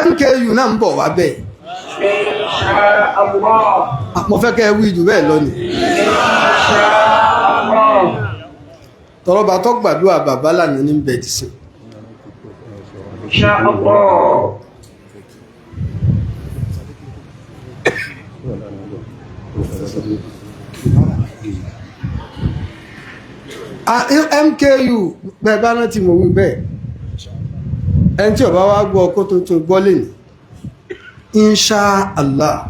MKU náà ń bọ̀ wá bẹ́ẹ̀. Insha Allah. Mo fẹ́ kẹ́ ẹ wí jù bẹ́ẹ̀ lọ ni. Insha Allah. Tọrọba tó gbàdúrà bàbá lánàá ní bẹ́ẹ̀ dì sí. Insha Allah. MKU bẹ́ẹ̀ bá rántí mo wí bẹ́ẹ̀, ẹni tí ó bá wá gbọ́ kó tuntun gbọ́ lè ní Insha Allah.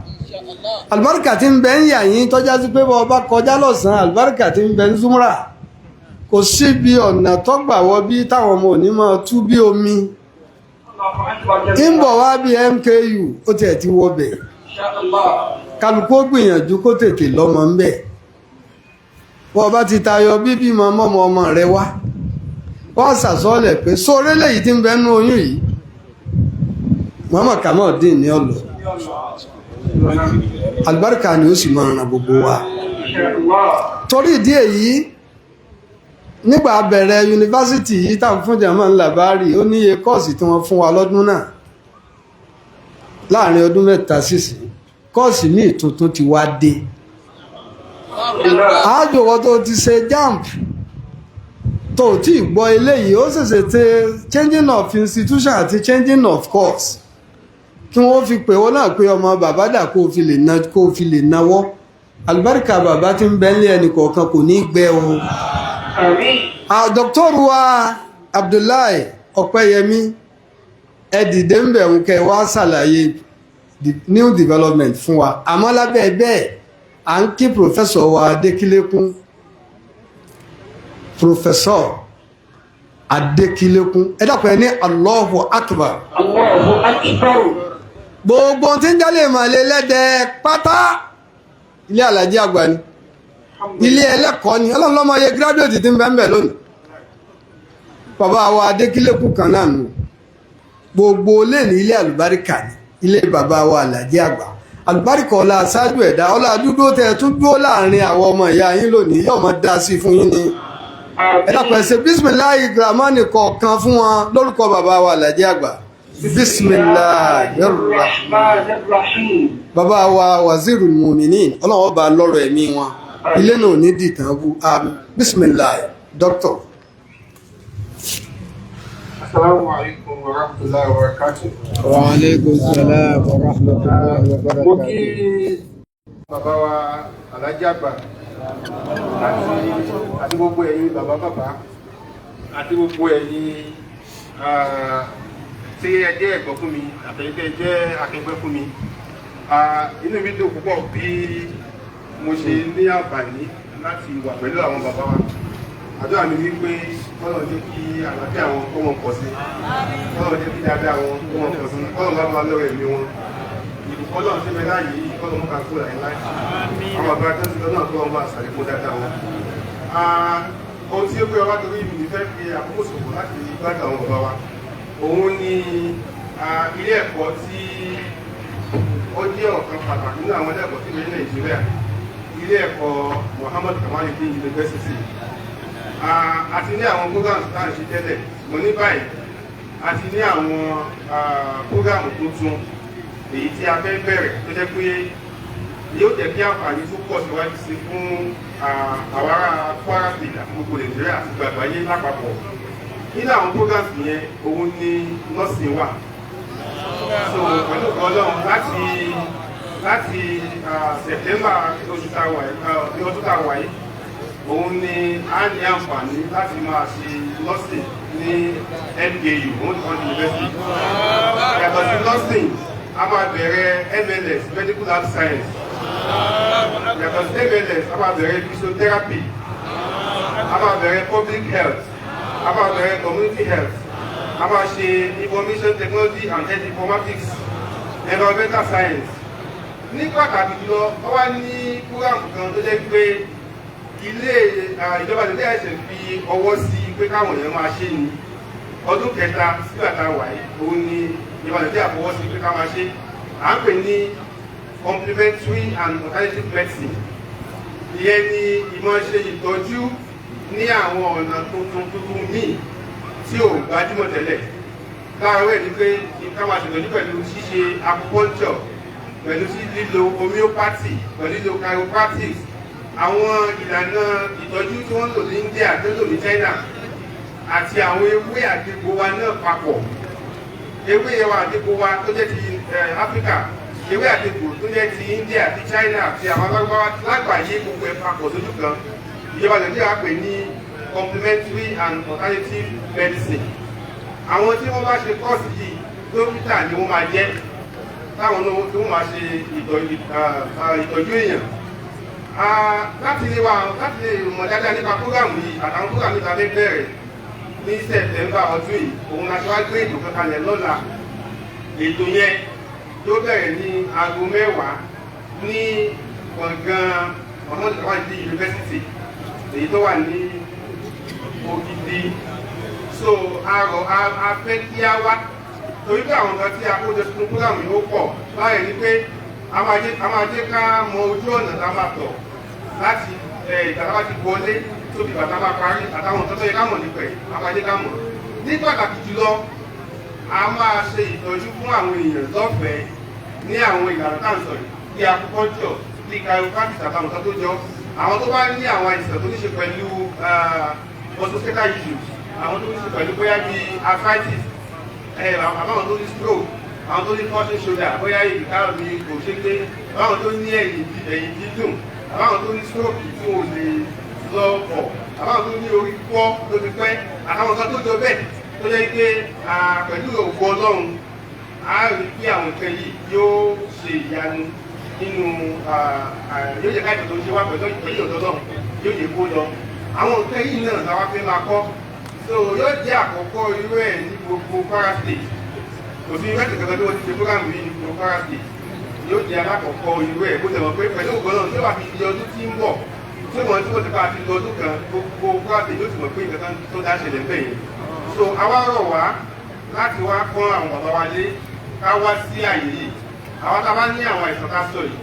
Àlùbáríkà tí ń bẹ ń yà yín tọ́já sí pé bọ́ ọba kọjá lọ́sàn-án, àlùbáríkà tí ń bẹ ń Zumra kò síbi ọ̀nà tọ́gbà wọ bí táwọn ọmọ òní máa tú bí omi ń bọ̀ wá bí MKU ó tiẹ̀ ti wọ bẹ̀. Insha Allah. Kálukú ó gbìyànjú kó tètè lọ́mọ ń bẹ̀. Bọ́ ọba ti tayọ bíbí mọ mọ́mọ ọmọ rẹ wá, wọ́n ṣàsọ́ọ̀lẹ̀ pé sóore lèyí tí ń bẹ nú oyún yìí, Muhammad Kamaldeen ní ọ̀lọ́. Àlùbáríkà ni ó sì máa ran gbogbo wa. Insha Allah. Torí ìdí èyí, nígbà bẹ̀rẹ̀ yunifásitì yìí tá à ń fún jàmọ́ ńlá bá rí, ó níye kọ́ọ̀sì tí wọ́n fún wa lọ́dún náà. Láàrin ọdún 3 sísìn, kọ́ọ̀sì míì tuntun ti wá dé. Àjòwọ́ tó ti ṣe JAMB tó tí ì gbọ́ eléyìí, ó ṣẹ̀ṣẹ̀ ṣe changing of institution àti changing of course kí wọ́n fi pè wọ́n náà pé ọmọ bàbá dà kó fi lè na kó fi lè nawọ́. Àlùbáríkà bàbá tí ń bẹ nílé ẹnì kọ̀ọ̀kan kò ní gbẹ o. Àmín. Dọ́kítọ́rù wa Abdullahi Ọpẹ́yẹmí, ẹ dìde ń bẹ̀ ń kẹ́ wá ṣàlàyé the new development fún wa. Àmọ́ lábẹ́ bẹ́ẹ̀, à ń kí Professor wa Adékílékún, Professor Adékílékún. Ẹ dákun, ẹ ní Allahu Akbar. Allahu Akbar. Gbogbo tí ń jálè màlẹ́ lẹ́dẹ̀ẹ́ pátá, ilé alájí àgbà ni, ilé ẹlẹ́kọ̀ọ́ ni. Ọlọ́run ló mọ iye graduate tí ń bẹ ń bẹ lónìí. Bàbá wa Adékílékún kan náà nù. Gbogbo ilé ní ilé àlùbáríkà ni ilé bàbá wa alájí àgbà. Àlùbáríkà ọlá aṣáájú ẹ̀dá, ọlá dúdú tẹ ẹ tún dúró láàrin àwọn ọmọ ìyá yín lónìí, yóò máa dá sí fún yín ni. Ẹ dákun, ẹ ṣe bísímìláì gírámánì kọ̀ọ̀kan fún wọn lórúkọ bàbá wa alájí àgbà. Bísímìláì. Rahim. Bàbá wa Wazirul Muminin, ọlọ́run ọba lọ́rọ̀ ẹ̀mí wọn, ilé náà ní dìtàn bú. Àmín. Bísímìláì, dókítà. Assalamu alaikum wa rahmatullahi wa barakatuh. Wa alaikum salam wa rahmatullahi wa Mo kí barakatuh. bàbá wa Alhaji Àgbà àti gbogbo ẹ̀yin bàbá bàbá àti gbogbo ẹ̀yin tí ẹ jẹ́ ẹ̀gbọ́n fún mi àtẹ̀yin tẹ́ ẹ jẹ́ akẹgbẹ́ fún mi. Inú mi dùn púpọ̀ bí mo ṣe ní àǹfààní láti wà pẹ̀lú àwọn bàbá wa. Àdúrà mi wípé kọ́lọ̀ jẹ́ kí àlàáfíà wọn kó wọn pọ̀ sí, kọ́lọ̀ jẹ́ kí dáadáa wọn kó wọn pọ̀ sí, kọ́lọ̀ bá wọn lọ́rọ̀ ẹ̀mí wọn. Ìbùkún Ọlọ́run tí bẹ láàyè yìí, kọ́lọ̀ mú ká kó láyé láyé. Àwọn bàbá tó ti lọ náà, kọ́lọ̀ bá ṣàlékún dáadáa wọn. Ohun tí ó gbé wa torí mi ní fẹ́ fi àkókò ṣòfò láti gbádùn àwọn bàbá wa, òun ni ilé ẹ̀kọ́ tí ó jẹ́ ọ̀kan pàtàkì nínú àwọn ilé ẹ̀kọ́ tí ní Nàìjíríà, ilé ẹ̀kọ́ Muhammad Kamaluddin University. A ti ní àwọn programs tá à ń ṣe tẹ́lẹ̀, ṣùgbọ́n ní báyìí a ti ní àwọn program tuntun èyí tí a fẹ́ bẹ̀rẹ̀ tó jẹ́ pé yóò jẹ́ kí àǹfààní tó pọ̀ síwájú sí fún àwọn ará Kwara State àti gbogbo Nàìjíríà àti gbogbo àgbáyé lápapọ̀. Nínú àwọn programs yẹn, òun ni nursing wà. So pẹ̀lú Ọlọ́run, láti September oṣù tá a wà yìí, ọdún tá a wà yìí, òun ni a ní àǹfààní láti máa ṣe nursing ní MKU, Muhammad University. Yàtọ̀ sí nursing, a máa bẹ̀rẹ̀ MLS, medical lab science. Yàtọ̀ sí MLS, a máa bẹ̀rẹ̀ physiotherapy, a máa bẹ̀rẹ̀ public health, a máa bẹ̀rẹ̀ community health, a máa ṣe information technology and health informatics, environmental science. Ní pàtàkì jùlọ, wọ́n wá ní program kan tó jẹ́ pé ilé ìjọba ìjọba ẹ̀sẹ̀ fi ọwọ́ sí pé káwọn èèyàn máa ṣe ní ọdún kẹta sígbà tá a wà yìí. Òun ni ìjọba ìjọba fọwọ́ sí pé ká máa ṣe, à ń pè ní complementary and alternative medicine. Ìyẹn ni ìmọ̀ ṣe ìtọ́jú ní àwọn ọ̀nà tuntun tuntun míì tí ò gbajúmọ̀ tẹ́lẹ̀. Lára rẹ̀ ni pé ká máa ṣètọ́jú pẹ̀lú ṣíṣe acupuncture, pẹ̀lú lílo homeopathy, pẹ̀lú lílo chiropractics, àwọn ìlànà ìtọ́jú tí wọ́n ń lò ní India, tó ń lò ní China, àti àwọn ewé àdìgbò wa náà papọ̀. Ewé wa àdìgbò wa tó jẹ́ ti Áfíríkà, ewé àdìgbò tó jẹ́ ti India, ti China àti àwọn alágbára lágbàáyé, gbogbo ẹ̀ papọ̀ sójú kan. Ìjọba Nàìjíríà pè ní complementary and alternative medicine. Àwọn tí wọ́n bá ṣe kọ́ọ̀sì yìí, dókítà ni wọ́n máa jẹ́, táwọn náà tí wọ́n máa ṣe ìtọ́jú èèyàn. Láti lè wà, láti lè mọ̀ dáadáa nípa program yìí àtàwọn program yìí tá a fẹ́ bẹ̀rẹ̀ ní September ọdún yìí, òun la ṣe wá gbé ètò kan kalẹ̀ lọ́la. Ètò yẹn yóò bẹ̀rẹ̀ ní aago 10 ní gbọ̀ngàn Muhammadu Kawalidi University, èyí tó wà ní Ògidì. So arọ a fẹ́ kí á wá, torí pé àwọn nǹkan tí a kó jọ sínú program yìí ó pọ̀ báyìí ni pé a máa jẹ́ ká mọ ojú ọ̀nà tá a máa tọ̀ láti ìgbà tá a bá ti wọlé tóbi bàtà máa parí, àtàwọn nǹkan tó yẹ ká mọ̀ nípa ẹ̀, a máa jẹ́ ká mọ̀. Ní pàtàkì jùlọ, a máa ṣe ìtọ́jú fún àwọn èèyàn lọ́fẹ̀ẹ́ ní àwọn ìlànà tá à ń sọ yìí, bí acupuncture, bí chiropractic àtàwọn nǹkan tó jọ. Àwọn tó bá ní àwọn àìsàn tó ní ṣe pẹ̀lú musculoskeletal issues, àwọn tó ní ṣe pẹ̀lú bóyá bí arthritis, àbáwọn tó ní stroke, àwọn tó ní frozen shoulder, bóyá ìdíkà mi kò ṣe gbé, àbáwọn tó ní ẹ̀yìn dídùn, àbáwọn tó ní stroke tí wọn ò lè lọ pọ̀, àbáwọn tó ní orí fọ́ tó ti pẹ́, àtàwọn nǹkan tó jọ bẹ́ẹ̀, tó jẹ́ pé pẹ̀lú ògo Ọlọ́run, a rí pé àwọn nǹkan yìí yóò ṣe ìyanu nínú, yóò jẹ́ káìsàn tó ń ṣe wá pẹ̀lú ọ̀dọ́ náà yóò jẹ́ kó lọ. Àwọn nǹkan yìí náà làwa fẹ́ máa kọ́. So yóò jẹ́ àkọ́kọ́ irú ẹ̀ ní gbogbo Kwara State. Kò sí yunifásitì kankan tí wọ́n ti ṣe program yìí ní gbogbo Kwara State. Yóò jẹ́ alákọ̀ọ́kọ́ irú ẹ̀. Bó ṣe mọ̀ pé pẹ̀lú ògo náà, tí ó bá fi di ọdún tí ń bọ̀, tí wọ́n tí wọ́n ti bá ti lọ ọdún kan, gbogbo Kwara State yóò ti mọ̀ pé nǹkan tó dá ṣẹlẹ̀ ń bẹ̀ yẹn. So àwa rọ̀ wá láti wá kọ́ àwọn bàbá wa lé, ká wá sí àyè yìí. Àwọn tá a bá ní àwọn àìsàn ká sọ yìí,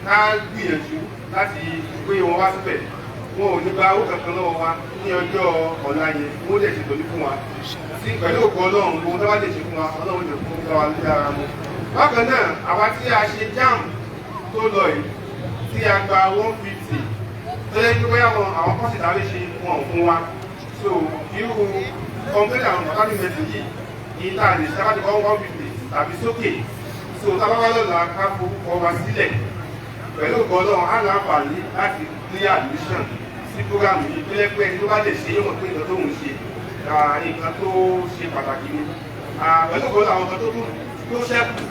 ká gbìyànjú láti gbé wọn wá síbẹ̀. Wọn ò ní gba owó kankan lọ́wọ́ wa ní ọjọ́ ọ̀la yẹn. Wọ́n lè ṣètọ́jú fún wa sí pẹ̀lú ògo Ọlọ́run. Ohun tó bá lè ṣe fún wa, Ọlọ́run lè fún wa ní ara mu. Bákan náà, àwa tí a ṣe JAMB tó lọ yìí, tí a gba 150, tó yẹ kí bóyá àwọn course tá a lè ṣe wọn fún wa, so irú kọ̀ǹpútà àwọn pàtàkì mẹ́sì yìí, yìí tá a lè ṣe láti kọ́ 150 tàbí sókè. So tá a bá wá lọ́la, ká forúkọ wa sílẹ̀. Pẹ̀lú ògo Ọlọ́run, á láǹfààní láti ní admission sí program yìí, tó yẹ pé ẹni tó bá lè ṣe yóò mọ̀ pé nǹkan tó ń ṣe, nǹkan tó ṣe pàtàkì ni. Pẹ̀lú ògo Ọlọ́run, àwọn nǹkan tó tún tó ṣẹ́kù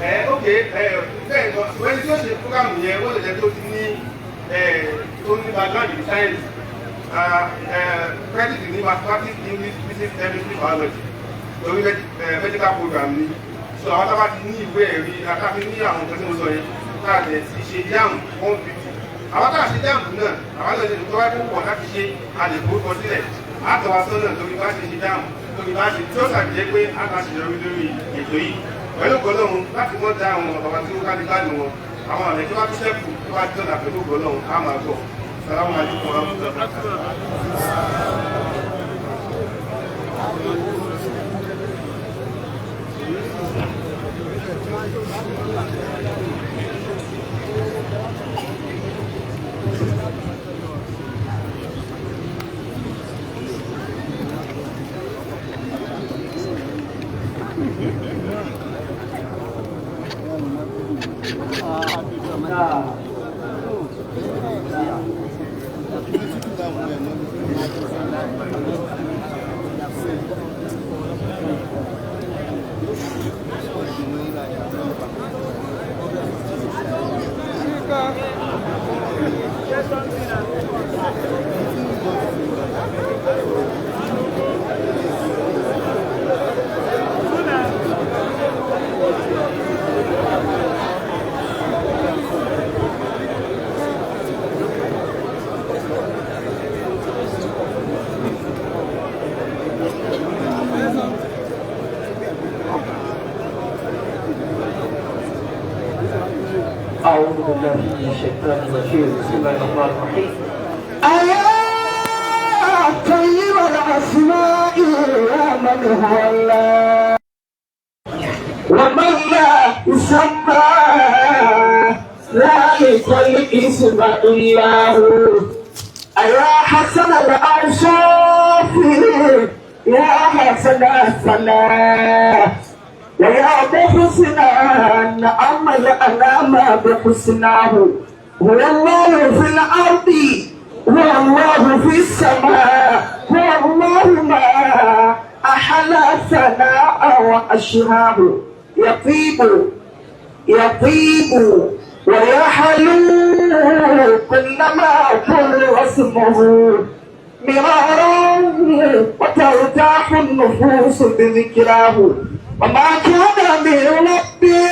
ẹ, ok, ẹ bẹ́ẹ̀ nǹkan ẹni tó ṣe program yẹn, ó lè jẹ́ tó ti ní ẹ tó ní background in science, credit ní mathematics, English, physics, chemistry, biology, lórí medical program ni. So àwọn tá a bá ti ní ìwé ẹ̀rí àtàfi ní àwọn nǹkan tí mo sọ yẹn, tá a lè ti ṣe JAMB 150, àwọn tá a ṣe JAMB náà, àwọn náà ṣe tó wáyé púpọ̀ láti ṣe, a lè forúkọ sílẹ̀. Àtọwà sọ́nà lórí bá ṣe ṣe JAMB, lórí bá ṣe tí ó ṣàjẹ́ pé a máa ṣe yọrí lórí ètò yìí pẹ̀lú Ọlọ́run, láti mọ́ da àwọn bàbá tí ó ká ní gbádùn wọn. Àwọn ọ̀rẹ́ tó bá tún ṣẹ́kù tó bá jọ̀nà, pẹ̀lú Ọlọ́run, á máa gbọ́. Salamu alaykum wa rahmatullahi wa barakatuh. أعوذ بالله من الشيطان الرجيم. بسم الله الرحمن الرحيم. أيا طيب الأسماء. من هو الله ومن لا يسمى ذلك الاسم إلا هو. يا حسن الأوصاف، يا حسن الثناء، ويا محسنا أما الأنام بحسناه. هو الله في الأرض، هو الله في السماء، هو الله ما أحلى ثناء وأشهاب. يطيب يطيب ويحلو كلما كل اسمه مرارا، وترتاح النفوس بذكراه. وما كان من ربي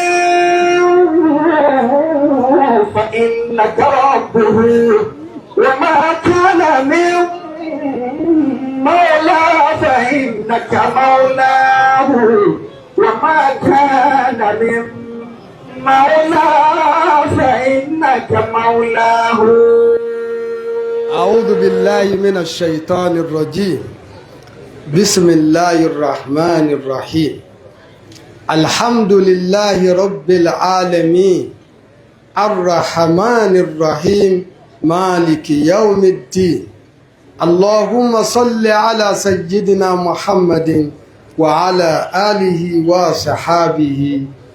فإنك ربه، وما كان من مولى فإنك مولاه، وما كان من مولى فإنك مولاه. أعوذ بالله من الشيطان الرجيم. بسم الله الرحمن الرحيم. الحمد لله رب العالمين الرحمن الرحيم مالك يوم الدين. اللهم صل على سيدنا محمد وعلى آله وصحابه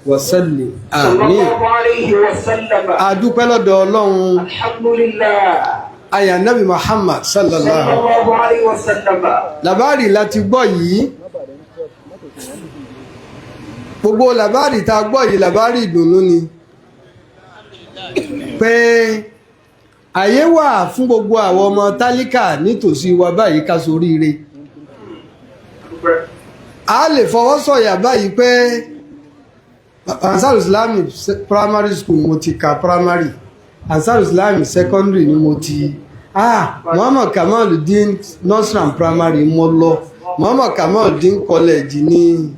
وسلم. صلى آمين. الله عليه وسلم. A dúpẹ́ lọ́dọ̀ Ọlọ́run. الحمد لله. Àyà Nabi Muhammad صلى sallallahu الله عليه وسلم. Làbárì láti gbọ́ yìí, gbogbo làbárì tá a gbọ́ yìí, làbárì ìdùnnú ni pé àyè wà fún gbogbo àwọn ọmọ tálíkà nítòsí wa báyìí ká soríire. A lè fọwọ́ sọ̀yà báyìí pé Ansar Islamic Primary School mo ti ka primary, Ansar Islamic Secondary ni mo ti, Muhammad Kamaluddin Nursery and Primary mo lọ, Muhammad Kamaluddin College ní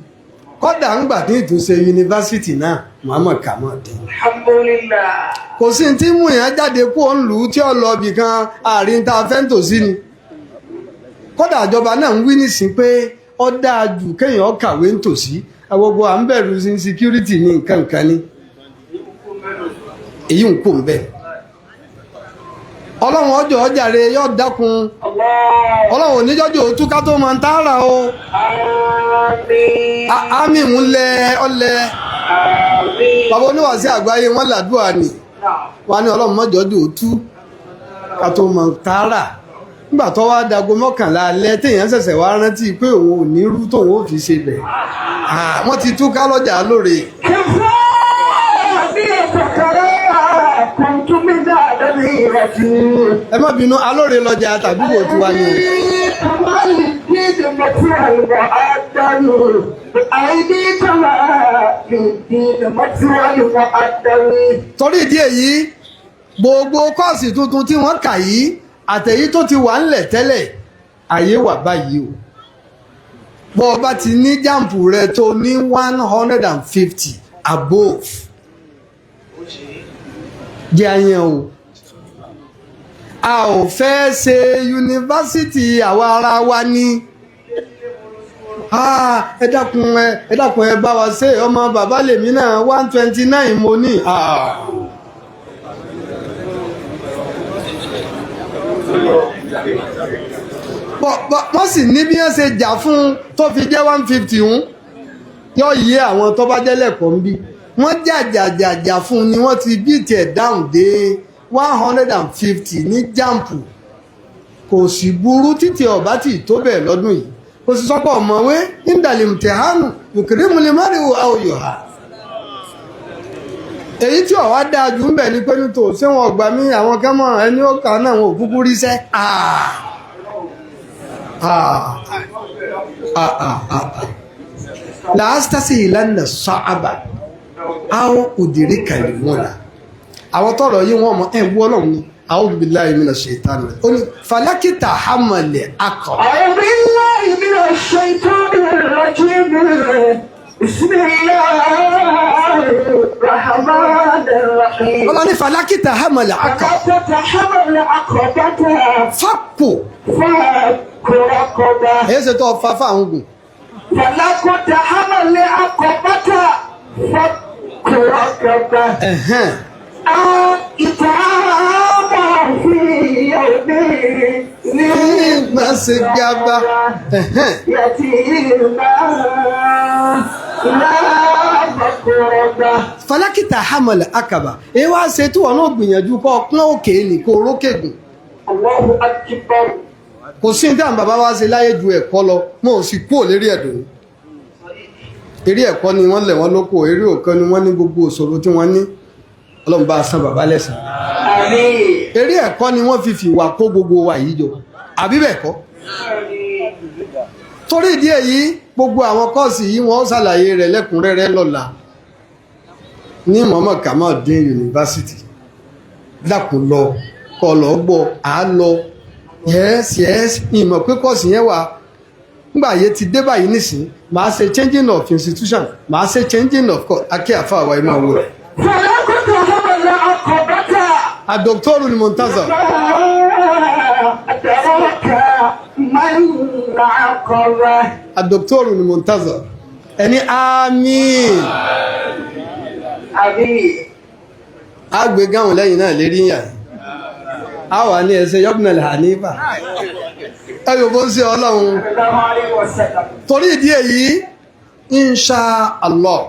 kọ́dà ń gbà ní ìtúnṣe yunifásitì náà, Muhammad Kamaluddin. Alhamdulillah. Kò sí tí mú yẹn jáde kó ń lù ú tí ó lọ ibì kan àárín tá a fẹ́ ń tòsí ni. Kódà ìjọba náà ń wí nísìn pé ó dáa jù kéèyàn kàwé ń tòsí. Gbogbo à ń bẹ̀rù insecurity ní nǹkan kan ní èyí ń kó ń bẹ̀. Ọlọ́run ọjọ́ ọjàre yóò dákun. Allah. Ọlọ́run oníjọ́jọ́ òtún ká tó máa ń tààrà o. Àmín. Àmì ń lẹ ọlẹ. Àmín. Bàbá oníwàásí àgbáyé wọn làdúrà ni wọn ní ọlọ́run mọ́jọ́jọ́ òtún ká tó máa ń tààrà. Nígbà tó wá dago 11 alẹ́ téèyàn ṣẹ̀ṣẹ̀ wá rántí pé òun ò ní rú tóun ò fi ṣe bẹ̀, wọ́n ti túká lọ́jà lóore. Ẹ má bínú, alóore lọ́jà tàbí kò tiwa ni o. Torí ìdí èyí, gbogbo kọ́ọ̀sì tuntun tí wọ́n kà yìí àtẹ̀yí tó ti wà ńlẹ̀ tẹ́lẹ̀, àyè wà báyìí o. Bọ́ ọ bá ti ní JAMB rẹ tó ní 150 above, jẹ́ àyàn o. A ò fẹ́ ṣe yunifásitì àwa ara wa ní. Ẹ dákun, ẹ dákun, ẹ bá wa ṣe. Ọmọ bàbá lèmi náà, 129 mo ní. Wọ́n sì ní bí wọ́n ṣe jà fún un tó fi jẹ́ 150 ń yọ yé àwọn tó bá jẹ́lẹ̀kọ́ ń bí. Wọ́n jà fún un ni wọ́n ti bí tiẹ̀ dáhùn dé 150 ní JAMB. Kò sì burú títí ọ̀bá tí tó bẹ̀ lọ́dún yìí. Kò sì sọ́pọ̀ ọ̀mọ̀wé nígbàlè mùtẹ̀hánù yòkèrè mọ́rin àwòyọ̀ ha. Èyí tí ọ̀wá dáa jù ń bẹ̀ ni pé nítò ṣé wọn ọ̀gbà mí àwọn kan mọ̀ ẹni ó kà náà wọn ò kúkú ríṣẹ́. Làásítàsì ìlànà sọ́àbà àwọn òdìrí kàlímọ́là àwọn tọrọ yìí wọn mọ ẹ wú Ọlọ́run ni. A'udhu billahi minash shaitani rajim. Ó ní falakita hamalẹ̀ akọ. أعوذ بالله من الشيطان الرجيم. بسم الله الرحمن الرحيم. الرحيم. Ọlọ́ni falakita hamala aka. فلا تحمل عقبة. Fáko. فك رقبة. Èyí ṣe tó fa fáwọn gùn. فلا تحمل عقبة فك رقبة. Ẹ̀hẹ́n. أو إطعام في يوم ذي Má ṣe gaba. Ẹ̀hẹ́n. يتيما لا مقربة. Falakita hamala akaba. Èyí wá ṣe tí wọn náà gbìyànjú kọ́ pọ́n òkè ní kó rókè gùn. الله أكبر. Kò sí ní táwọn bàbá wa ṣe láyé ju ẹ̀kọ́ lọ, wọn ò sì kúrò lérí ẹ̀dùn. Eré ẹ̀kọ́ ni wọ́n lẹ̀ wọ́n lóko, eré òkan ni wọ́n ní gbogbo òṣòro tí wọ́n ní. Ọlọ́run bá a san bàbá lẹ́san. آمين. Eré ẹ̀kọ́ ni wọ́n fi fìwà kó gbogbo wa yìí jọ, àbí bẹ́ẹ̀ kọ́? Torí ìdí èyí, gbogbo àwọn kọ́ọ̀sì yìí wọ́n ṣàlàyé rẹ̀ lẹ́kùnrẹ́rẹ́ lọ́la ní Muhammad Kamaldeen University. Dákun lọ kọ́ lọ gbọ́ à á lọ. Yes, ìmọ̀ pé kọ́ọ̀sì yẹn wà nígbà yẹn ti dé báyìí nísìn. Màá ṣe changing of institution, màá ṣe changing of course. Akẹ́ àfa àwa ẹ̀ máa wò rẹ̀. فلا تحمل عقبة. Adoktoru ni Montaza. أدراك ما العقبة؟ Adoktoru ni Montaza. Ẹni àmín. آمين. Àgbégáhùn lẹ́yìn náà lérí yàn á wà ní ẹsẹ̀ yọ́bùnà hanifa ẹ yóò bó ń ṣe ọlọ́run. صلى الله عليه وسلم. Torí ìdí èyí, insha Allah,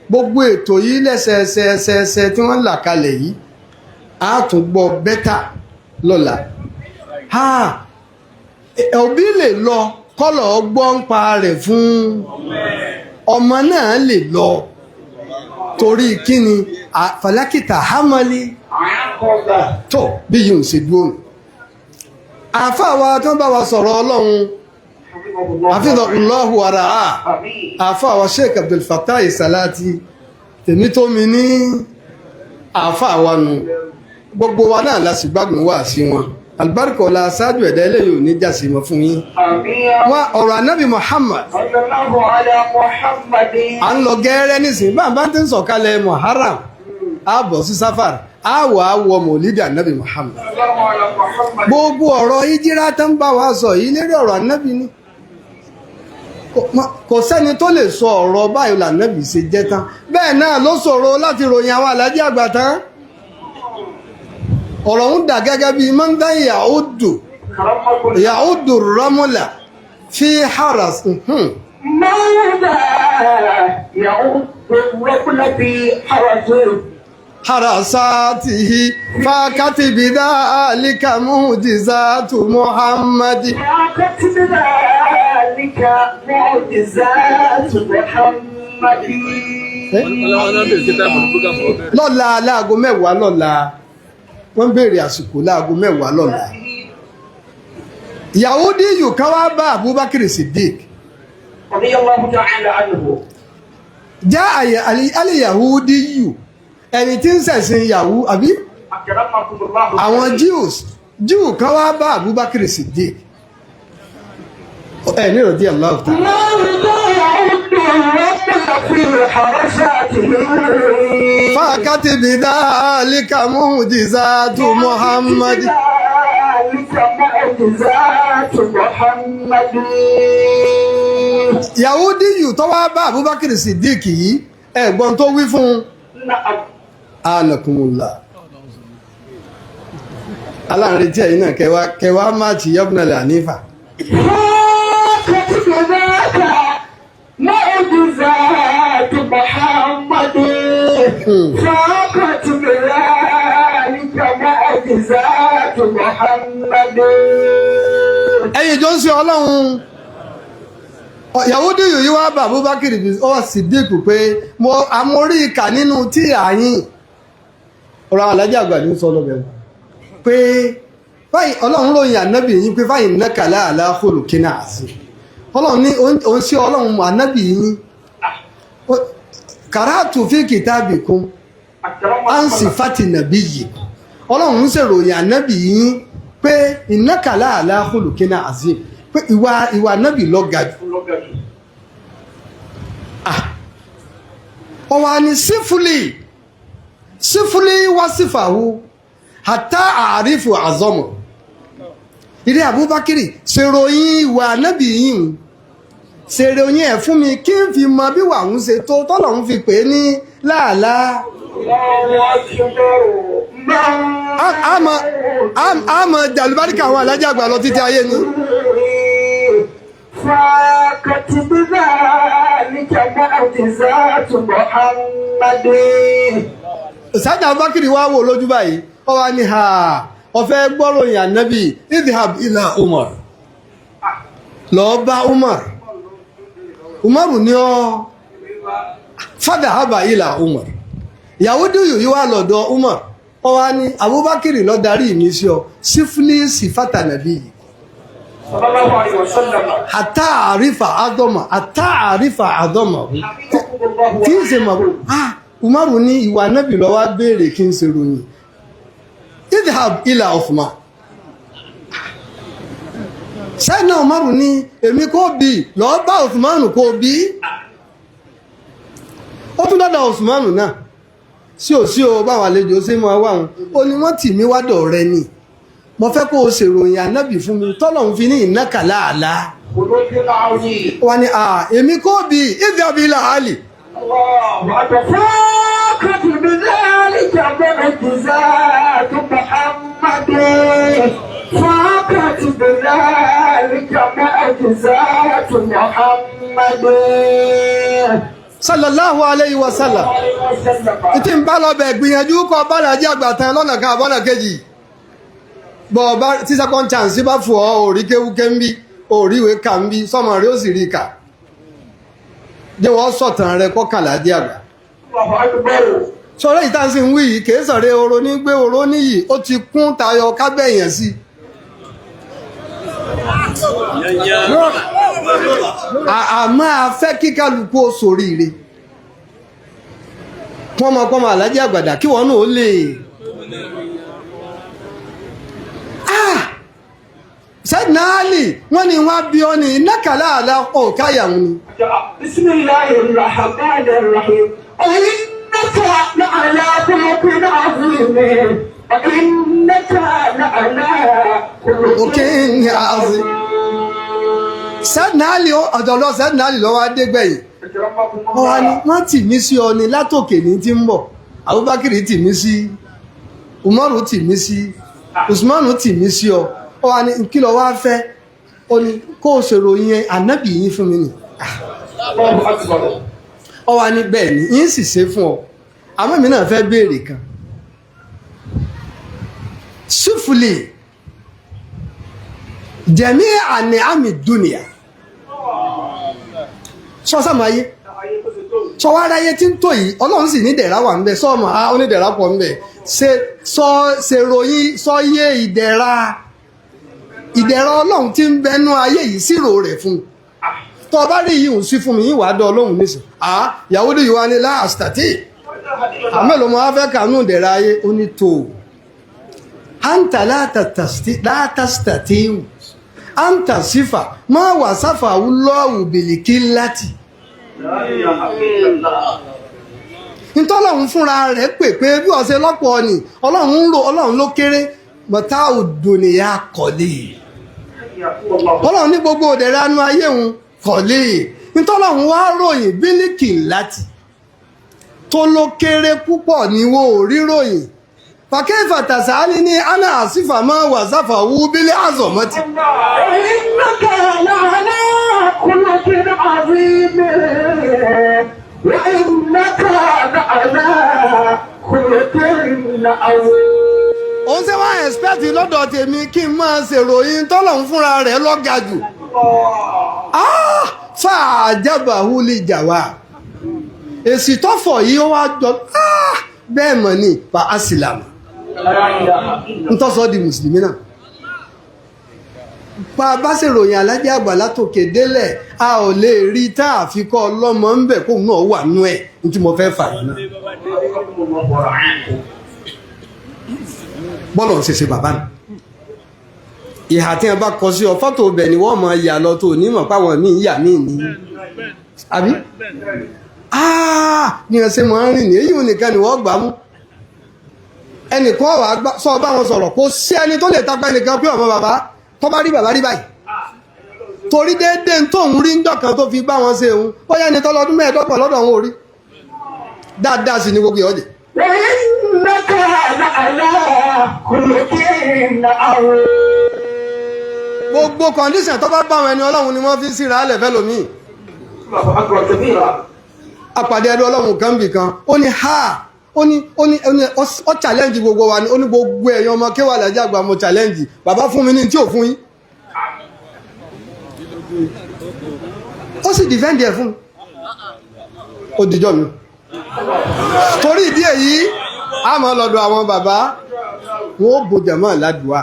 gbogbo ètò yìí lẹ́sẹẹsẹẹsẹ tí wọ́n là kalẹ̀ yìí, á tún gbọ́ better lọ́la. Ha òbí lè lọ kọ́lọ̀ gbọ́ ń pa rẹ̀ fún ọmọ náà lè lọ torí kíni falakita hamali. عقبة. Tó bí yìí ń ṣe dúró nù. Àáfàá wa tó ń bá wa sọ̀rọ̀ ọlọ́run, àfihàn Allahu ara a. آمين. Àáfàá wa Sheikh Abdul Fattah Salati tèmi tó mi ní àáfàá wa nù, gbogbo wa náà la sì gbádùn wá sí wọn. Alibarika ọ̀la aṣáájú ẹ̀dá eléyìí ò ní jásí mọ́ fún yín. آمين. Wọn ọ̀rọ̀ anabi Muhammad. صلى الله على محمد. À ń lọ gẹ́rẹ́ nísìnyí bá a bá ti ń sọ̀kalẹ̀ Muharram, a bọ̀ sí Safar, a wà á wọ mọ̀lídìí anabi Muhammad. صلى الله على محمد. Gbogbo ọ̀rọ̀ ìjírá tó ń bá wa sọ yìí lérí ọ̀rọ̀ ànábì ni. Kò sẹ́ni tó lè sọ ọ̀rọ̀ báyìí lànábì ṣe jẹ́ tán. Bẹ́ẹ̀ náà ló ṣòro láti ròyìn àwọn alájí àgbà tán. Ọ̀rọ̀ ń dà gẹ́gẹ́ bíi mọ́ńdá yahudu كرمكم. yahudu rọ́múlà fi haras. ماذا يعود الرجل في حرسه؟ Harasatihi fakati bidhalika mu'jizatu muhammadi. وكتب ذلك معجزات محمد. Lọ́la láago 10 lọ́la, wọ́n béèrè àsìkò láago 10 lọ́la. Yahudi yìí kan wá bá Abubakar Siddiq. رضي الله تعالى عنه. Já àyè aliyahudi yìí, ẹni tí ń ṣẹ̀sìn yahu àbí أكرمكم الله. àwọn Jews, Jew kan wá bá Abubakar Siddiq ẹ ní ìrọ̀dí Allah ta. ماذا يعد الرجل في حرساته؟ Fàkàtì bidhalika mu'jizatu Muhammad. ذلك معجزات محمد. Yahudi yìí tó wá bá Abubakar Siddiq yìí, ẹ̀gbọ́n tó wí fún un. نعم. Anakumula aláàrin tí ẹ̀yin náà kẹwàá kẹwàá máàcì yọ́bùnà hanifa. فكتب ذاك معجزات محمد، فكتب ذلك معجزات محمد. Ẹ̀yin tó ń ṣe ọlọ́run, Yahudi yìí wá bá Abubakar ọ Siddiq pé mo amórí ìkà nínú tí àyìn ọ̀rọ̀ àwọn alájà àgbà ní sọ lọ́bẹ̀ pé báyìí ọlọ́run ròyìn ànábì yín pé báyìí nàkàlà àlàáfòlù kínà àti ọlọ́run ní òun sí ọlọ́run ànábì yín kàràtù fi kitabikum ansi fati nàbí yìí. Ọlọ́run ń ṣèròyìn ànábì yín pé ìnákàlà àlàáfòlù kínà àti pé ìwà ànábì ló ga jù. Ọwọ́ ni sífúlì Sífúlì wá sífàwù àtà àrífù àzọmọ̀. Ìrẹ́ Abubakar, ṣèròyìn ìwà ànábì yìí, ṣèròyìn ẹ̀ fún mi kí n fi mọ bí wà ń ṣe tó tọ́lọ̀ ń fi pè é ní láàlá. A mọ jàlúbáríkà àwọn alájà àgbà lọ títí ayé ni. فاقت بذلك معجزات محمد. Sájà Abubakar wá wò lójú báyìí, ó wá ní ha ọ̀fẹ́ gbọ́ròyìn ànábì, idhab ila Umar, lọ́ọ́ bá Umar. Umar ní ọ fadhahaba ila Umar. Yahudi yìí wá lọ́dọ̀ Umar, ó wá ní Abubakar ló darí mi sí ọ, sífúlísì fátànàbí yìí. صلى الله عليه وسلم. Àtà àrífà àdọ́mà, àtà àrífà àdọ́mà tí ń ṣe mọ̀. Ah, Umaru ní ìwà nábì ló wá béèrè kí n ṣe ròyìn. Idhab ila Uthman. Sẹ́nà Umaru ní èmi kò bí, lọ́ọ́ bá Uthman kò bí. Ó tún dọ́dọ̀ Uthman náà, sí ò sí o, báwọn àlejò ṣe máa wà wọn, ó ní wọ́n tì mí wádọ̀ rẹ ni, mo fẹ́ kó o ṣèròyìn ànábì fún mi tọ́lọ̀ ń fi ní ìnákàlà àlá. خلق عظيم. Wọ́n ní à èmi kò bí, idhab ila Ali. الله أكبر. فاقت بذلك معجزات محمد، فاقت بذلك معجزات محمد Sallallahu alayhi wa sallam. عليه وسلم. Ìtì ń bá lọ bẹ̀, gbìyànjú kọ bàlájí àgbà tán lọ́nà kan àbọ̀nà kejì bọ̀ ọba tí second chance bá fò ọ́, òrí kéwúké ń bí, òrí ìwé kà ń bí, sọmọ rí ó sì rí kà jẹ́ wọ́n sọ̀tàn rẹ kọ́kànlá dé àgbà. الله أكبر. Sọ̀rọ̀ yìí tá à ń sìn wí yìí kìí sọ̀rọ̀ oró ní gbé oró níyì, ó ti kún tayọ kábẹ̀yàn sí. Àmọ́ a fẹ́ kí kálukú ó soríire pọ́nmọpọ́nmọ alájí àgbàdà kí wọ́n náà ó lè. Ah! Sayyidina Ali, wọ́n ní wọ́n bí ọ ní nákàlà àlà ọ̀káyà wọn ni. بسم الله الرحمن الرحيم. وإنك لعلى خلق عظيم، وإنك لعلى خلق òkè ní àzí. Sayyidina Ali, ọ̀dọ̀lọ́ Sayyidina Ali lọ́wọ́ adégbẹ̀yìn. Wọ́n wá ní wọ́n tì mí sí ọ ni látòkè ní ti ń bọ̀. Abubakar tì mí sí, Umaru tì mí sí, Usmanu tì mí sí ọ. Ó wá ní kí lọ wá fẹ́? Ó ní kó o ṣèròyìn ànábì yín fún mi nì. الله أكبر. Ó wá ní bẹ́ẹ̀ ni yín sì ṣe fún ọ, àmọ́ èmi náà fẹ́ béèrè kan. Sífùlì jẹ̀mí àní àmì dúnìyà sọ́sàmáyé sọwáráyé tí ń tò yìí, ọlọ́run sì ní ìdẹ̀ra wà ń bẹ, sọ́ọ̀mù á onídẹ̀ra pọ̀ ń bẹ, ṣe sọ ṣèròyìn sọyé ìdẹ̀ra, ìdẹ̀ra ọlọ́run tí ń bẹnu ayé yìí, sírò rẹ̀ fún un. Tó o bá rí yìí ń sí fún mi yìí, wàá dán ọlọ́run nísìn. À ìyàwó lè wá ní láàstàtì àmọ́ mo wá fẹ́ kànú ìdẹ̀ra ayé, ó ní tó anta látàstàtì anta sífà má wà sáfà lọ́wù bìlìkì láti لا إله إلا الله. Ntọ́lọ́run fúnra rẹ̀ pè pé bí wọ́n ṣe lọ́pọ̀ ni ọlọ́run ń ro ọlọ́run ló kéré mọ̀tá òdòníyà kọ̀lé. حياكم الله. Ọlọ́run ní gbogbo òdẹ̀rẹ̀ anú ayé òun kọ̀lé. Ntọ́lọ́run wá ròyìn bílíkì láti tó ló kéré púpọ̀ ní wo ò rí ròyìn fàkẹ́fà tàṣálí ní ana àsìfà máa wà sáfà wú bílẹ̀ àzọ̀mọ́tì. إنك لعلى خلق عظيم، وإنك لعلى خلق عظيم. Òun ṣe wá ẹ̀spẹ́tì lọ́dọ̀ tèmi kí n máa ṣèròyìn tọ́lọ́run fúnra rẹ̀ lọ́ga jù. Ah! Fàájábàhù lè jà wá èsì tọ́fọ̀ yìí, ó wá jọ ah! Bẹ́ẹ̀ mọ̀ ní fa asilamu. لا إله إلا Ń tọ́sọ́ di mùsùlùmí náà pa bá ṣèròyìn alájẹ́ àgbà látòkè délẹ̀, a ò lè rí tá a fi kọ́ ọlọ́mọ ń bẹ̀ kóun náà wà nú ẹ̀ ní tí mo fẹ́ fà yìí náà. الله ورعاكم. Bọ́lọ̀ ń ṣe ṣe bàbá mi, ìhà tí wọn bá kọ sí ọ, fọ́tò ibẹ̀ ni wọ́n mọ ìyà lọ tó onímọ̀ páwọn míì ń yà míì ní àbí ní ọ̀sẹ̀ mọ̀ ń rìn ní èyí ò nìkan ni wọ́n gbà mú. Ẹnìkan wà sọ bá wọn sọ̀rọ̀, kò sí ẹni tó lè tapá ẹnìkan pé ọmọ bàbá tó bá rí bàbá rí báyìí, torí déédéé tóun rí ńjọ́ kan tó fi bá wọn ṣe òun, bóyá ẹni tọ́lọ́dún 25 lọ́dọ̀ òun ò rí dáadáa sí ni gbogbo ìyọ́jẹ̀. وإنك لعلى خلق عظيم. Gbogbo condition tó bá bá wọn, ẹni ọlọ́run ni wọ́n fi síra alẹ̀ fẹ́ lómi. الله أكبر كبيرا. Apàdé ẹni ọlọ́run kan bì kan, ó ní ha, ó ní ó challenge gbogbo wa ni. Ó ní gbogbo ẹ̀yin ọmọ kéwàá lẹ́jọ́ àgbà, mo challenge bàbá fún mi ní tí ò fún yín. Ó sì defend ẹ̀ fún mi, ó dìjọ́ mi. Torí ìdí èyí, a máa lọ́dọ̀ àwọn bàbá, wọn ó bo jàmọ́ ládùúà.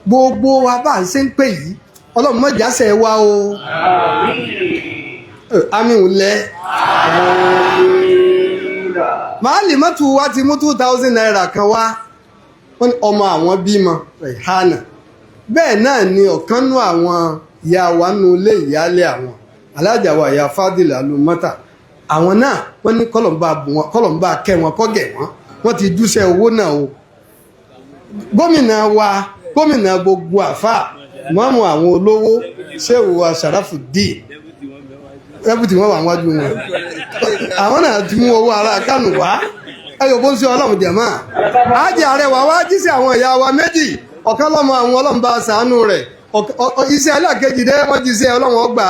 Gbogbo wa bá ń ṣe ń pè yìí, ọlọ́run mọ̀jásẹ̀ wa o. Àmì ò lẹ́. Màálì mọ́tò wa ti mú ₦2,000 kan wá. Wọ́n ní ọmọ àwọn bímọ Rehana. Bẹ́ẹ̀ náà ni ọ̀kan nú àwọn ìyá wa nú ilé, ìyáálé àwọn alájà wa, ìyá Fadila Alumata. Àwọn náà wọ́n ní kọ́lọ̀mbà bù wọn, kọ́lọ̀mbà kẹ́ wọn, kọ́gẹ̀ wọn. Wọ́n ti júṣẹ́ owó náà o. Gómìnà wa, gómìnà gbogbo àfà, mọ́mú àwọn olówó, ṣéwù wa Sharafuddin, rẹ́pùtì wọn wà wájú wọn. Àwọn náà ti mú owó ara Kánò wá. Ẹyọ bó ń ṣe ọlọ́run jẹ̀mọ́ ájì àrẹwà wá jí sí àwọn ìyá wa méjì. Ọ̀kan lọ́mọ àwọn, ọlọ́run bá ṣàánú rẹ̀. Iṣẹ́ ẹlẹ́ẹ̀kejì dé, wọ́n jí sí ọlọ́run ọgbà.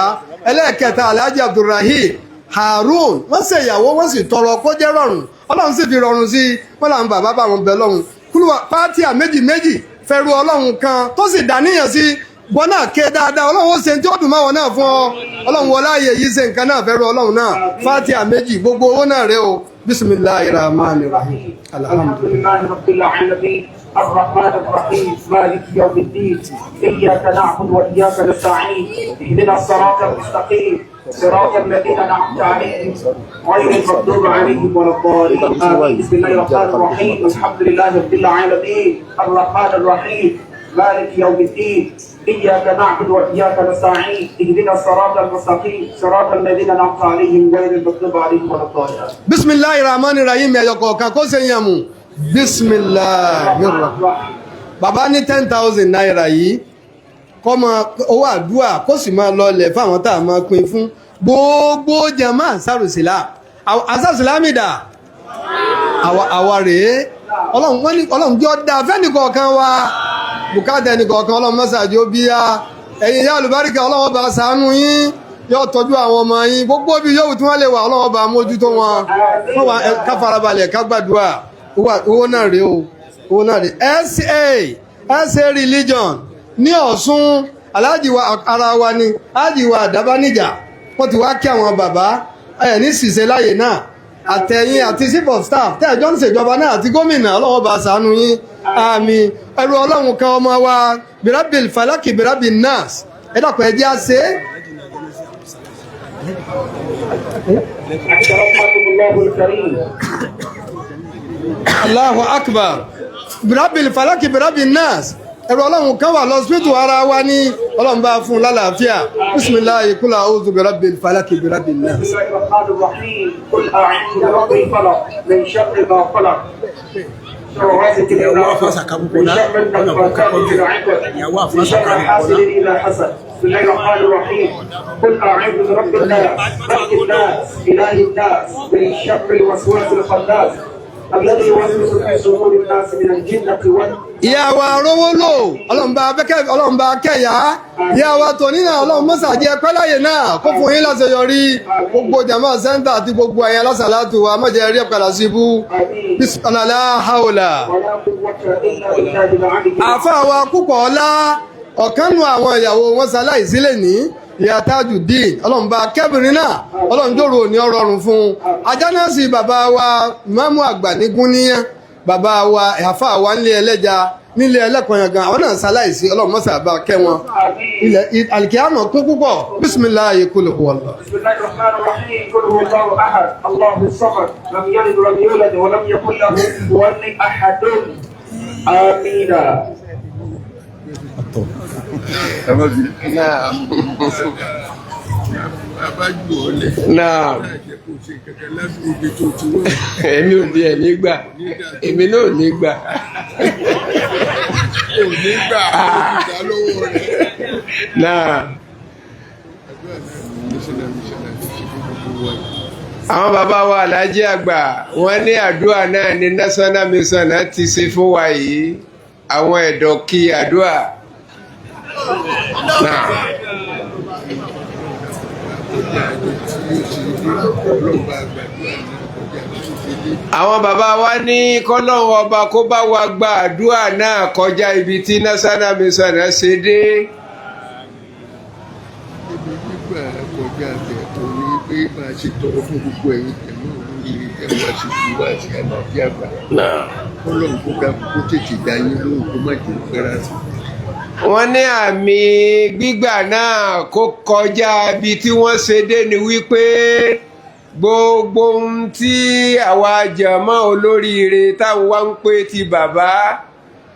Ẹlẹ́ẹ̀kẹta, Alhaji Abdulrahim Harun, wọ́n ṣe ìyàwó, wọ́n sì tọrọ kó jẹ́ rọrùn, ọlọ́run sì fi rọrùn sí i. Wọ́n làwọn bàbá bá wọn bẹ lọ́run kúlúwà pátíà méjì méjì fẹ́rù ọlọ́run kan tó sì dàníyàn sí wọn náà ké dáadáa. Ọlọ́run ó ṣe tí ó dùn máwọn náà fún ọ. Ọlọ́run wọlé ààyè yìí ṣe nǹkan náà fẹ́rù ọlọ́run náà. Fátíà méjì, gbogbo owó náà rẹ o. Bisimilahi rahman rahim, alhamdulilayi. الحمد لله رب العالمين، الرحمن الرحيم، مالك يوم الدين، إياك نعبد وإياك نستعين، اهدنا الصراط المستقيم، صراط الذين أنعمت عليهم، غير المغضوب عليهم ولا الضالين، آمين. بسم الله الرحمن الرحيم، الحمد لله رب العالمين، الرحمن الرحيم، مالك يوم الدين، إياك نعبد وإياك نستعين، اهدنا الصراط المستقيم، صراط الذين أنعمت عليهم، غير المغضوب عليهم ولا الضالين. Bisimilahi rahman rahim, ẹ̀yọ̀ kọ̀ọ̀kan kó ṣe yàn mú. Bisimilahi rahman. Bàbá ní ₦10,000 yìí kọ́ mọ owó àdúrà, kó sì máa lọlẹ̀ fáwọn tá a máa pín fún gbogbo jama ansarusila. Ansarusila mi dà, àwa rèé. Ọlọ́run, wọ́n ní ọlọ́run jọ dáa fẹ́nìkọ̀ọ̀kan wa, bùkátà ẹnìkọ̀ọ̀kan ọlọ́run mọ́sàájú ó bíyá. Ẹ̀yin ìyá àlùbáríkà, ọlọ́run bá ṣàánú yín, yóò tọ́jú àwọn ọmọ yín. Gbogbo bí yóò tí wọ́n lè wà, ọlọ́run bá mójútó wọn. Wọ́n wà ká farabalẹ̀ ká gbàdúrà. Owó náà rèé o, owó náà rèé. SA religion ní Ọ̀ṣun, aláàjì wa ara wa ni aláàjì wa àdábánijà. Wọ́n ti wá kí àwọn bàbá ẹ̀ ní ṣìṣe láàyè náà, àtẹ̀yìn àti chief of staff tẹ́ẹ̀jọ́ ń ṣèjọba náà àti gómìnà. Ọlọ́wọ́ bá ṣàánú yín, àmín. Ẹrú ọlọ́run kan, ọmọ wa, birabil falaki birabil nas, ẹ dàpọ̀, ẹ jẹ́ àṣẹ. أكرمكم الله الكريم. Allahu akbar, birabil falaki birabil nas. Ẹrú ọlọ́run kan wà lọ́sibítù, ara wa ní, ọlọ́run bá fún un lálàáfíà. Bisimilayi kúlà auzu birabil falaki birabil nas. بسم الله الرحمن الرحيم، قل أعوذ برب الفلق، من شر ما خلق، شر غاسق إذا وقب، من شر النفاثات في العقد، من شر حاسد إذا حسد. بسم الله الرحمن الرحيم، قل أعوذ برب الناس، ملك الناس، إله الناس، من شر الوسواس الخناس، الذي يوسوس في صدور الناس، من الجنة والناس. Ìyá wa rówó lò, ọlọ́run bá bẹ́kẹ́, ọlọ́run bá kẹ́yà ìyá wa tòní náà. Ọlọ́run mọ́sàájẹ́ pẹ́láyè náà, kó fún yín láṣeyọrí. Gbogbo jama sẹ́ńtà àti gbogbo ẹ̀yìn alásàlátù wa, mọ̀jẹ̀ rí ẹ̀kọ́lá sí ibú. Bisimilá haula. ولا قوة إلا بالله العلي. Àfa wa púpọ̀ ọlá, ọ̀kan nu àwọn ìyàwó wọn ṣaláìsí lè ní ìyá Tajudeen. Ọlọ́run bá kẹ́bìnrin náà, ọlọ́run jòrò ní ọrọ̀rùn fún un. Ajá náà sì bàbá wa ìmáàmù àgbà ní gúnníyàn, bàbá wa àfa wa nílé ẹlẹ́ja, nílé ẹlẹ́kọ̀ọ́ gan, àwọn náà ṣaláìsí. Ọlọ́run mọ́sà bá kẹ́ wọn. Ilẹ̀ alikiyama kún púpọ̀. Bisimilayi kul huwallah. بسم الله الرحمن الرحيم، قل هو الله احد، الله الصمد، لم يلد ولم يولد ولم يكن له كفوا احد، امين. Ẹ má bínú. Naam. Bàbá jù ọ́ lẹ̀. Naam. Ẹ jẹ́ kó o ṣe kankan lásìkò ibi tó ti wá. Èmi ò ní ẹ̀ ní gbà, èmi náà ò ní gbà. Ò ní gbà ó ti dá lọ́wọ́ rẹ̀. Náà. Àdúrà náà ní national mission àti ṣe fún gbogbo wa yìí. Àwọn bàbá wa Aláàjì Àgbà, wọ́n ní àdúrà náà ní national mission náà ti ṣe fún wa yìí, àwọn ẹ̀dọ̀ kí àdúrà náà. Kọjá àjọ tí yóò ṣe dé, ọlọ́ba àgbàdua náà kọjá àjọ tó ṣe dé. Àwọn bàbá wa ní kọ́lọ́hún ọba kó bá wa gba àdúrà náà kọjá ibi tí national mission náà ṣe dé. Níbi gbígbà kọjá bẹ̀ tó ní pé máa ṣe tọrọ fún gbogbo ẹ̀yin tẹ̀mọ́ olóríire tẹ̀ wá sí fi wá sí Aláàjì Àgbà. Kọ́lọ́hún kó dákun kó tètè dá yín lóhùn, kó má jẹ́ pẹ́ rárá. Wọ́n ní àmì gbígbà náà kó kọjá ibi tí wọ́n ṣe dé ni wípé gbogbo ohun tí àwa jàmọ́ olóríire táwọn wá ń pè ti bàbá,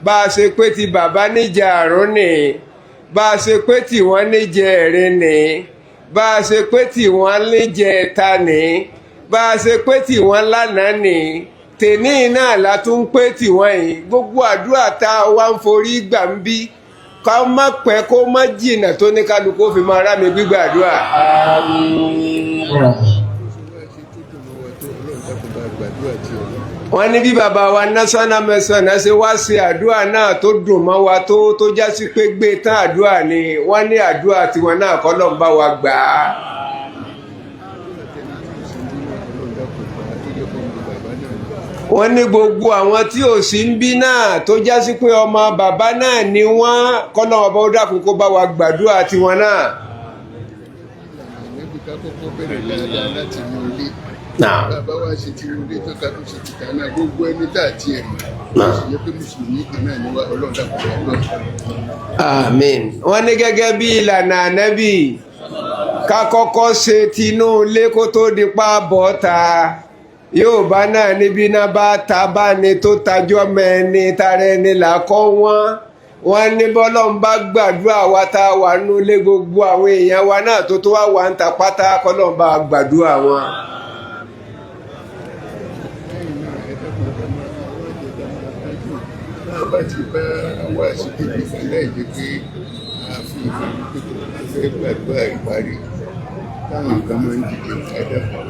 bá a ṣe pé ti bàbá níjà àrùn ni, bá a ṣe pé tí wọ́n níjẹ ẹ̀rin ni, bá a ṣe pé tí wọ́n níjẹ ẹ̀ta ni, bá a ṣe pé tí wọ́n lánàá ni, tèní náà la tún ń pé tí wọ́n yìí, gbogbo àdúrà tá a wá ń forí gbà ń bí, ká má pẹ́ kó má jìnnà tó ní kálukú ó fi máa rá mi gbígbàdúrà. Bó ṣe wá ṣe tó dùn mọ́ wa tó, Ọlọ́run dákun bá gbàdúrà tí ọlọ́run. Wọ́n ní bí bàbá wa national mission ṣe wá ṣe àdúrà náà tó dùn mọ́ wa tó já sí pé gbé tán àdúrà ni, wọ́n ní àdúrà tiwọn náà kọ́ lọ́n bá wa gbà á. Àdúrà tẹni tí ò sí nínú, Ọlọ́run dákun gbà á, tó jẹ́ fún ọmọ bàbá náà ni. Wọ́n ní gbogbo àwọn tí ò sí ń bí náà tó já sí pé ọmọ bàbá náà ni wọ́n, kọ́ lọ́n ọba ó dákun kó bá wa gbàdúrà tiwọn náà. Ìlànà Ànábì, ká kọ́kọ́ bẹ̀rẹ̀ dáadáa láti inú ilé. Bàbá wa ṣe ti inú ilé tán, ká tó ṣe tìta náà, gbogbo ẹni tá àti ẹ̀ mọ̀. Ó sì yẹ pé mùsùlùmí kan náà ni wá, Ọlọ́run dákun gbàdúrà. Àmín. Wọ́n ní gẹ́gẹ́ bí ìlànà Ànábì, ká kọ́kọ́ ṣe tinú ilé kó tó di pa bọ́ta. Yóò bá náà níbi náà bá ta bá ní tó tajọ́ mẹ́ni tara ẹni là kọ́ wọ́n. Wọ́n ní bọ́lọ́n bá gbàdúrà wa tá a wà nínú ilé, gbogbo àwọn èèyàn wa náà tó tó wá wà ń ta pátá, kọ́lọ́n bá gbàdúrà wọn. Lẹ́yìn náà, ẹ dákun, ẹ máa wá jẹ ká máa kájú. Bá a bá ti bá wá sí débi kan láì jẹ́ pé a fi ìfẹ́ pé kò fẹ́ gbàdúrà ìparí táwọn kan máa ń dìde, ẹ dákun,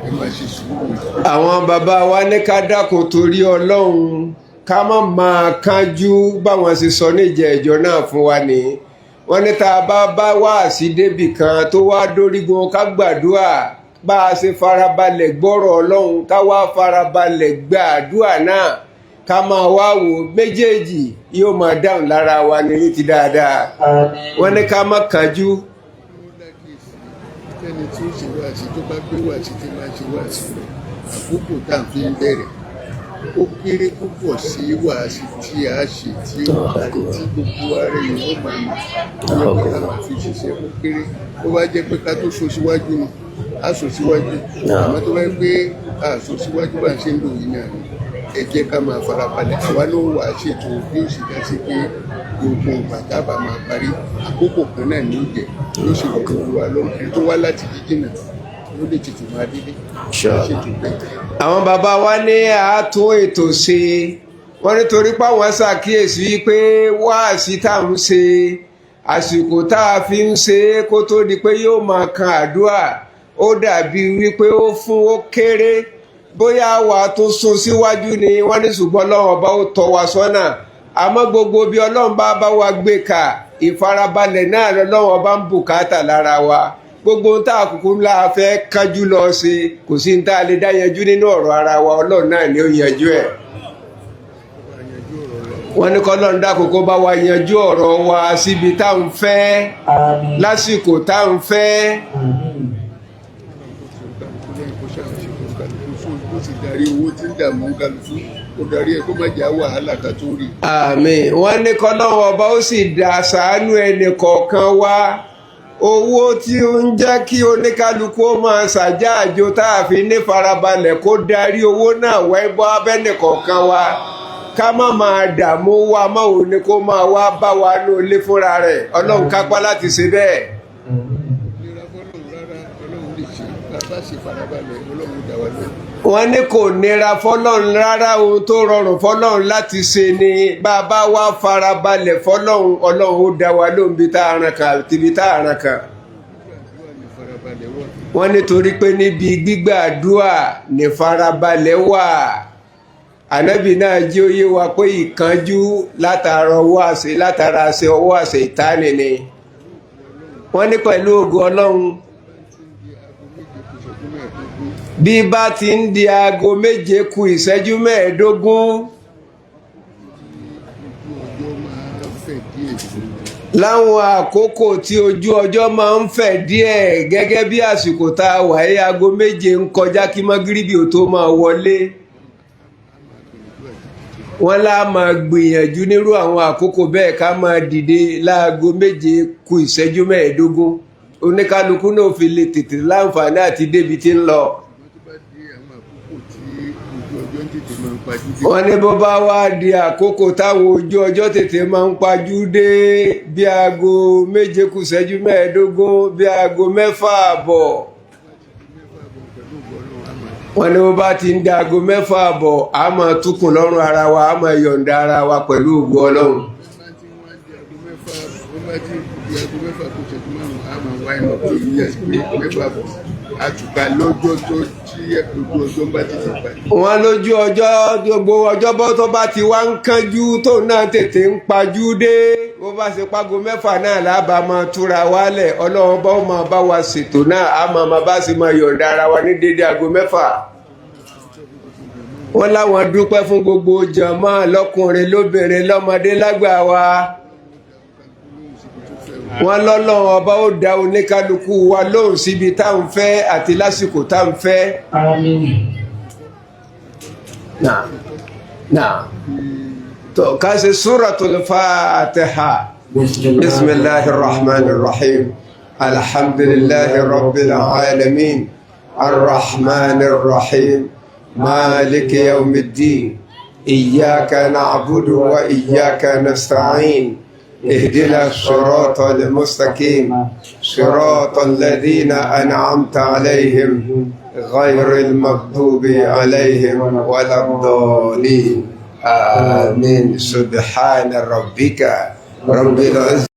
ẹ máa ṣe sùúrù. Àwọn bàbá wa ní ká dákun torí Ọlọ́run, ká má máa kánjú. Báwọn ṣe sọ níjẹ̀ ìjọ náà fún wa ní, wọ́n ní tá a bá bá wáàsí débì kan tó wá dórígun ká gbàdúrà, bá a ṣe farabalẹ̀ gbọ́rọ̀ Ọlọ́run, ká wá farabalẹ̀ gbàdúrà náà, ká máa wá wò méjèèjì yóò máa dáhùn lára wa ní ní ti dáadáa. Wọ́n ní ká má kánjú. Ó lákìsí tẹ́ni tí ó ṣe wáàsí, tó bá gbé wáàsí tí máa ṣe wáàsí rẹ̀, àkókò tá à ń fi ń bẹ̀rẹ̀ ó kéré púpọ̀ sí wáàsí tí a ṣe tí ó parí, tí gbogbo ara èèyàn ó máa mọ̀ tó yẹ pé ká máa fi ṣiṣẹ́, ó kéré. Ó bá jẹ́ pé ká tó so síwájú ni a so síwájú, àmọ́ tó bá yẹ pé a so síwájú bá ń ṣe ń lò yìí náà ni, ẹ jẹ́ ká máa farabalẹ̀. Àwa ló wà á ṣètò bí ó sì dá sí pé gbogbo ìgbà tá a bá máa parí, àkókò kan náà ní ìjẹ́ yóò sì rọ̀ gbogbo wa lọ́rùn. Ẹni tó wá láti jíjìnà ó lè tètè máa délé, ṣètò bẹ́ẹ̀. Àwọn bàbá wa ní àátún ètò ṣe. Wọ́n nítorí páwọn ṣàkíyèsí wípé wáàsí tá à ń ṣe, àsìkò tá a fi ń ṣe é kó tó di pé yóò máa kan àdúrà, ó dàbí wípé ó fún ó kéré, bóyá wà á tún sún síwájú ni. Wọ́n ní ṣùgbọ́n Ọlọ́run ọba ó tọ́ wa sọ́nà, àmọ́ gbogbo bí Ọlọ́run bá bá wa gbé ka, ìfarabalẹ̀ náà lọ́lọ́run ọba ń bùkátà lára wa. Gbogbo ohun tá a kúkú ńlá fẹ́ kánjú lọ ṣe, kò sí ní tá a lè dá yanjú nínú ọ̀rọ̀ ara wa, Ọlọ́run náà ni ó yanjú ẹ̀. Wọ́n ní kọ́lọ́run dákun kó bá wa yanjú ọ̀rọ̀ wa síbi tá à ń fẹ́, lásìkò tá à ń fẹ́. Kálukú lẹ́yìn kó ṣàṣe fún kálukú fún kó sì darí owó tí ń dààmú kálukú, kó darí ẹ, kó má jẹ́ wàhálà ká tó rí. Àmín. Wọ́n ní kọ́lọ́run ọba ó sì dá ṣàánú ẹnì kọ̀ọ̀kan wa, owó tí ó ń jẹ́ kí oníkálukú ó máa ṣàjáàjò tá a fi ní farabalẹ̀, kó darí owó náà wẹ́ bọ́ abẹ́nì kọ̀ọ̀kan wa, ká má máa dààmú wa mọ́. Òun ni kó máa wá bá wa ní ilé fúnra rẹ̀. Ọlọ́run kápá láti ṣe bẹ́ẹ̀. Nira fọlọ́run rárá, Ọlọ́run lè ṣe bàbá. bá ṣe farabalẹ̀, Ọlọ́run dá wa lóhùn. Wọ́n ní kò nira fọlọ́run rárá, ohun tó rọrùn fọlọ́run láti ṣe ni. Bá a bá wá farabalẹ̀ fọlọ́run, Ọlọ́run ó dá wa lóhùn bí tá a ràn kàn àti bí tá a ràn kàn. Gbígbàdúrà ní farabalẹ̀ wà. Wọ́n nítorí pé níbi gbígbàdúà ní farabalẹ̀ wà. Ànábì náà jẹ́ ó yé wa pé ìkánjú látara ọwọ́ àṣẹ, látara àṣẹ ọwọ́ àṣẹ ìtánì ni. Wọ́n ní pẹ̀lú ògo Ọlọ́run, Tí ń di aago 7:45, bí bá ti ń di aago 6:45, ojú ọjọ́ máa fẹ̀ díẹ̀ sí láwọn àkókò tí ojú ọjọ́ máa ń fẹ̀ díẹ̀, gẹ́gẹ́ bí àsìkò tá a wà yí, aago 7 ń kọjá kí mọ́gíríbì ò tó máa wọlé, wọ́n lá máa gbìyànjú nírú àwọn àkókò bẹ́ẹ̀ ká máa dìde láago 6:45, oníkálukú náà fi lè tètè láǹfààní àti débi tí ń lọ. Ṣùgbọ́n tó bá di àwọn àkókò tí ojú ọjọ́ ń tètè máa ń pajú dé, Wọ́n ní bó bá wá di àkókò táwọn ojú ọjọ́ tètè máa ń pajú dé, bí aago 6:45, bí aago 6:30, 6:30, pẹ̀lú ògo Ọlọ́run, á máa Wọ́n ní bó bá ti ń di aago 6:30, a máa túkùn lọ́rùn ara wa, a máa yọ̀ǹda ara wa pẹ̀lú ògo Ọlọ́run. Bá ti wá di aago 6, ó bá ti di aago 5:45, á máa wá ẹnu tó yẹ pé 6:30 àtùkà lọ́jọ́ tó tí ojú ọjọ́ bá tètè pàdé. Wọ́n lójú ọjọ́, gbogbo ọjọ́ bọ́ tó bá ti wá ń kánjú, tó náà tètè ń pajú dé, bó bá ṣe págo 6 náà lábàá máa túra wálẹ̀, Ọlọ́run bá máa bá wa ṣètò náà, á máa máa bá sì máa yọ̀ǹda ara wa ní dédé aago 6. Wọ́n láwọn dúpẹ́ fún gbogbo jàmá, lọ́kùnrin, lóbìnrin, lọ́mọdé, lágbà wa. Wọ́n lọ́lọ́run ọba ó dá oníkálukú wa lóhùn síbi tá à ń fẹ́ àti lásìkò tá à ń fẹ́. Àmín. Náà náà tó ká ṣe Suratul Fatiha. بسم الله الرحمن الرحيم. الحمد لله رب العالمين، الرحمن الرحيم، مالك يوم الدين، إياك نعبد وإياك نستعين، اهدنا الصراط المستقيم، صراط الذين أنعمت عليهم، غير المغضوب عليهم ولا الضالين، آمين. سبحان ربك رب العزة.